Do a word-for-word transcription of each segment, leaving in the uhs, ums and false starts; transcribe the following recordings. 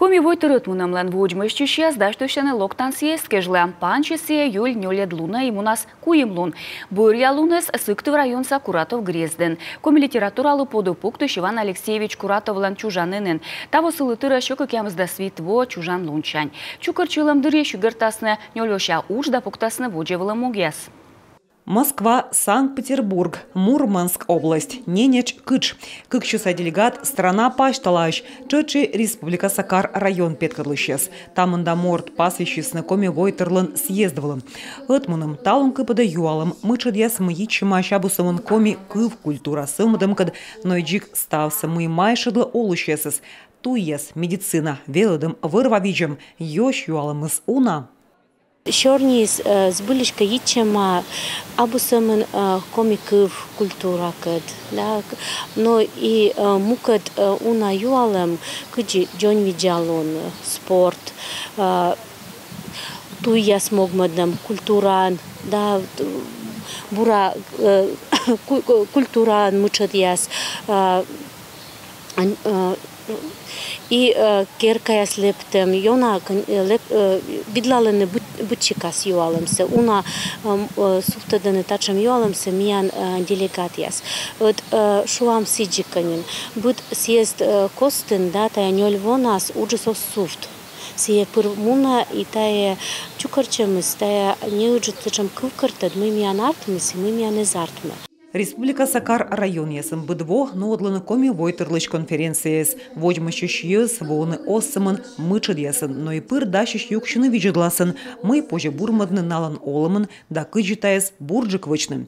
Коми войтыр ӧтмунӧмлӧн водзмӧстчысьяс дасьтысьӧны локтан съезд кежлӧ. Пансис сійӧ июль нёльӧд лунӧ и мунас куим лун. Бӧръя луныс Сыктыв районса Куратов грездын, коми литературалы подув пуктысь Иван Алексеевич Куратовлӧн чужанінын. Таво сылы тырӧ сё кӧкъямысдас вит во чужан лунсянь. Чукӧртчылӧм дырйи сигӧртасны нёль вося удж да пуктасны водзӧ вылӧ могъяс. Москва, Санкт-Петербург, Мурманск область, Ненеч кытш. Кыксё сайӧ делегат страна пасьталаысь, тшӧтш и республикаса кар-район петкӧдлысьяс. Та мында морт пасйысисны коми войтырлӧн съезд вылӧ. Ӧтмунӧм талун кыпӧдӧ юалӧм мытшӧдъяс, мый йитчӧмаӧсь абу сӧмын коми кыв, культура сӧвмӧдӧмкӧд, но и дзик ставсӧ, мый майшӧдлӧ олысьясӧс. Туйяс, медицина, велӧдӧм, вӧр-ва видзӧм — ёсь юалӧмыс уна. Сёрниыс, э, збыльысь кӧ, йитчӧма абу сӧмын, э, коми кыв, культуракӧд, да, к-, но и, э, мукӧд, э, уна юалӧм, кыдзи дзоньвидзалун, спорт, э, туйяс могмӧдӧм, культураын, да, т-, бура, э, ку-, ку-, культураын мытшӧдъяс, э, Ан-, э, и, э, керкаяс лэптӧм, ёна кӧн-, э, лэп-, э, видлалӧны быд-, быд сикас юалӧмсӧ. Уна, эм, э, сувтӧдӧны татшӧм юалӧмсӧ миян, э, делегатъяс. Вот, э, шуам сідзи кӧ нин. Быд съезд, э, костын, да, тайӧ нёль вонас уджыс оз сувт. Сійӧ пыр мунӧ, и тайӧ чукӧртчӧмыс, тайӧ неыджыд сэтшӧм кывкӧртӧд, мый миян артмис и мый миян эз артмы. Республикаса кар-районъясын быд во нуӧдлӧны коми войтырлысь конференцияяс. Водзмӧстчысь йӧз воӧны оз сӧмын мытшӧдъясӧн, но и пыр дасьӧсь юксьыны видзӧдласӧн, мый позьӧ бурмӧдны налӧн олӧмын да кыдзи тайӧс бурджык вӧчны.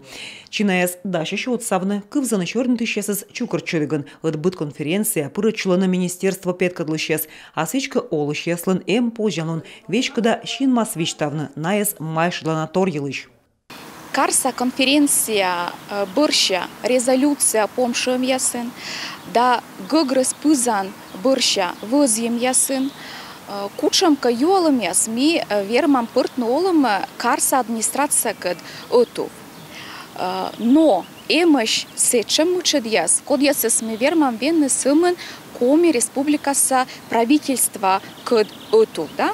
Чинаяс дасьӧсь отсавны, кывзӧны сёрнитысьясӧс чукӧртчылігӧн. Ӧд быд конференцияӧ пырӧдчылӧны министерство петкӧдлысьяс, а сідзкӧ, олысьяслӧн эм позянлун веськыда синмас висьтавны найӧс майшӧдлана тор йылысь. Карса конференция, э, бӧрся резолюция помшуӧмъясын да гӧгрӧс пызан бӧрся вӧзйӧмъясын, э, кутшӧмкӧ юалӧмъяс ми, э, вермам пӧртны олӧмӧ карса администрациякӧд ӧтув. Э, но эмӧсь сэтшӧм мытшӧдъяс, кодъясӧс ми вермам венны сӧмын Коми Республикаса правительствакӧд ӧтув, да?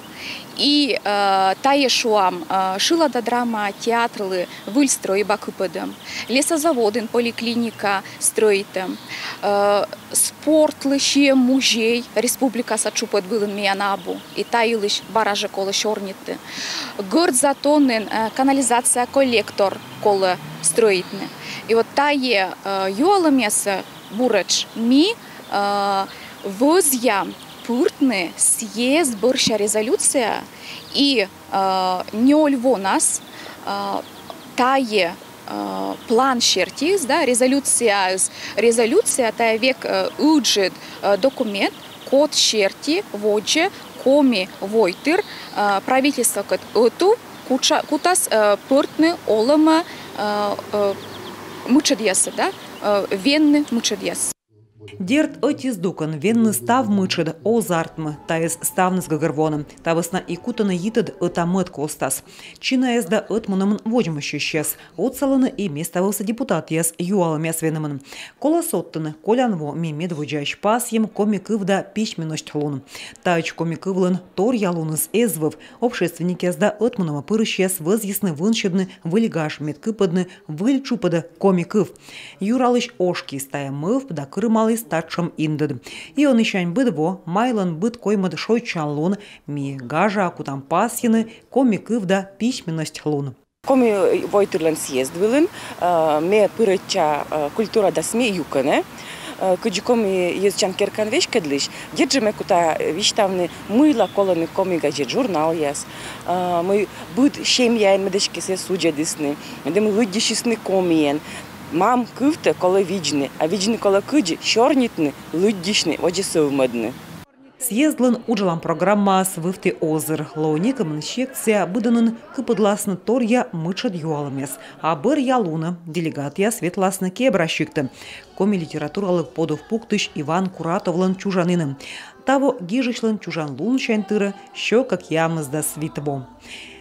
И, э, тайӧ, шуам, э, шылада драма театрлы выль стрӧйба кыпӧдӧм, лесозаводын поликлиника стрӧитӧм, э, спортлы сиӧм музей республикаса тшупӧд вылын миян абу, и та йылысь бара жӧ колӧ сёрнитны. Гӧрд Затонын, э, канализация коллектор колӧ стрӧитны. И вот тайӧ, э, юалӧмъясӧ буретш ми, э, вӧзъям пыртны съезд бӧрся резолюция и, э, нёль вонас, э, тайӧ, э, план сертиыс, да, резолюцияыс, резолюция — тайӧ век, э, ыджыд, э, документ, код серти водзӧ коми войтыр, э, правительствакӧд ӧтув кутша-, кутас, э, пӧртны олӧмӧ, э, э, мытшӧдъяссӧ, да, э, венны мытшӧдъяс. Дерт, ӧти здукӧн венны став мытшӧд оз артмы, тайӧс ставныс гӧгӧрвоӧны. Та вӧсна и кутӧны йитӧд ӧта-мӧд костас. Чинаяс да ӧтмунӧмын водзмӧстчысьяс отсалӧны и меставывса депутатъяс юалӧмъяс венӧмын. Колӧ содтыны, колян во ми медводдзаысь пасйим коми кыв да письменность лун. Таӧдз коми кывлӧн торъя луныс эз вӧв. Общественникъяс да ӧтмунӧмӧ пырысьяс вӧзйисны вынсьӧдны выль гаж, мед кыпӧдны выль тшупӧдӧ коми кыв. Юралысь ошкис тайӧ мӧвп да кырымаліс татшӧм индӧд. И ӧнісянь быд во, майлӧн быд коймӧд шойччан лун, ми гажа кутам пасйыны коми кыв да письменность лун. Коми войтырлӧн съезд вылын, э, ме пырӧдча, э, культура да СМИ юкӧнӧ. Э, кыдзи Коми йӧзӧдчан керкаӧн веськӧдлысь, дерт жӧ, ме кута висьтавны, мыйла колӧны коми газет-журналъяс, э, мый быд семьяын мед эськӧ сійӧс судзӧдісны, медым лыддьысисны комиӧн. Мам кывтӧ колӧ видзны, а видзны колӧ кыдзи: сёрнитны, лыддьысьны, водзӧ сӧвмӧдны. Съездлӧн уджалан программаыс вывті озыр. Лоӧ некымын секция, быдӧнын кыпӧдласны торъя мытшӧд юалӧмъяс. А бӧръя лунӧ делегатъяс ветласны Кебра сиктӧ. Коми литературалы подув пуктысь Иван Куратовлӧн чужанінӧ. Таво гижысьлӧн чужан лунсянь тырӧ сё кӧкъямысдас вит во.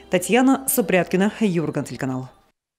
Татьяна Супряткина, «Юрган» телеканал.